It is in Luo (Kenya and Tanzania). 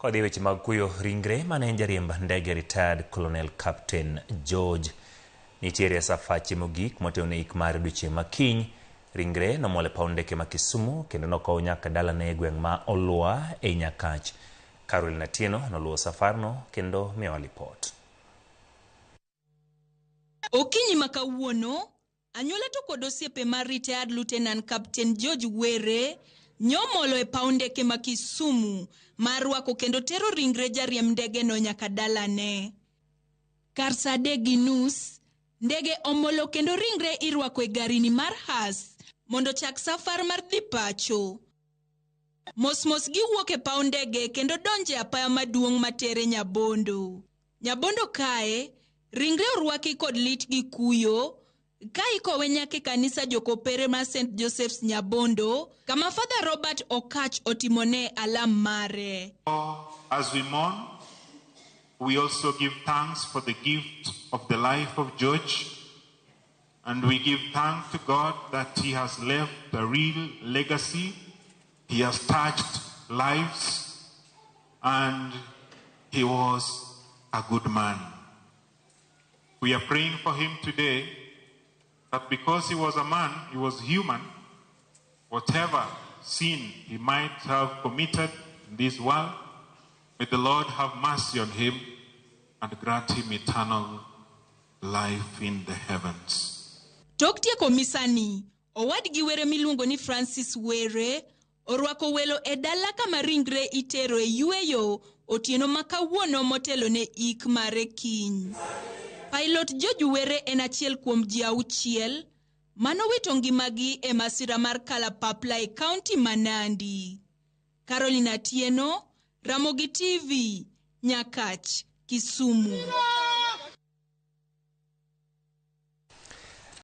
Kodhi e weche mag kuyo, ringre mane en jariemb ndege retired Colonel Captain George nitiere e safache mogik motelo ne ik mar odiochieng' ma kiny. Ringre nomol e paw ndeke ma Kisumu kendo nokow nyaka dalane e gweng' ma Olwa ei Nyakach. Caroline Atieno noluwo safarno kendo miyowa lipot. Okinyi ma kawuono, anyuola to kod osiepe mar retired Lieutenant Captain George Were nyomolo e paw ndeke ma Kisumu mar rwako kendo tero ringre jariemb ndegeno nyaka dalane. Kar saa 3:30, ndege omolo kendo ringre irwako e garini mar hearse mondo chak safar mar dhi pacho. Mos mos giwuok e paw ndege kendo donjo e apaya maduong' matere Nyabondo. Nyabondo kae, ringre orwaki kod lit gi kuyo ka ikowe nyaka e kanisa jokopere mar St. Joseph's Nyabondo kama Father Robert Okach otimone alam mare. As we mourn, we also give thanks for the gift of the life of George, and we give thanks to God that he has left a real legacy. He has touched lives, and he was a good man. We are praying for him today that because he was a man, he was human, whatever sin he might have committed in this world, may the Lord have mercy on him and grant him eternal life in the heavens. Tok tieko misani, owadgi Were miluongo ni Francis Were orwako welo e dala kama ringre itero e yweyo otieno ma kawuono motelo ne ik mare kiny. Pilot George Were en achiel kuom ji 6 manowito ngimagi e masira mar Kalapapla e kaunti ma Nandi. Caroline Atieno, Ramogi TV, Nyakach, Kisumu.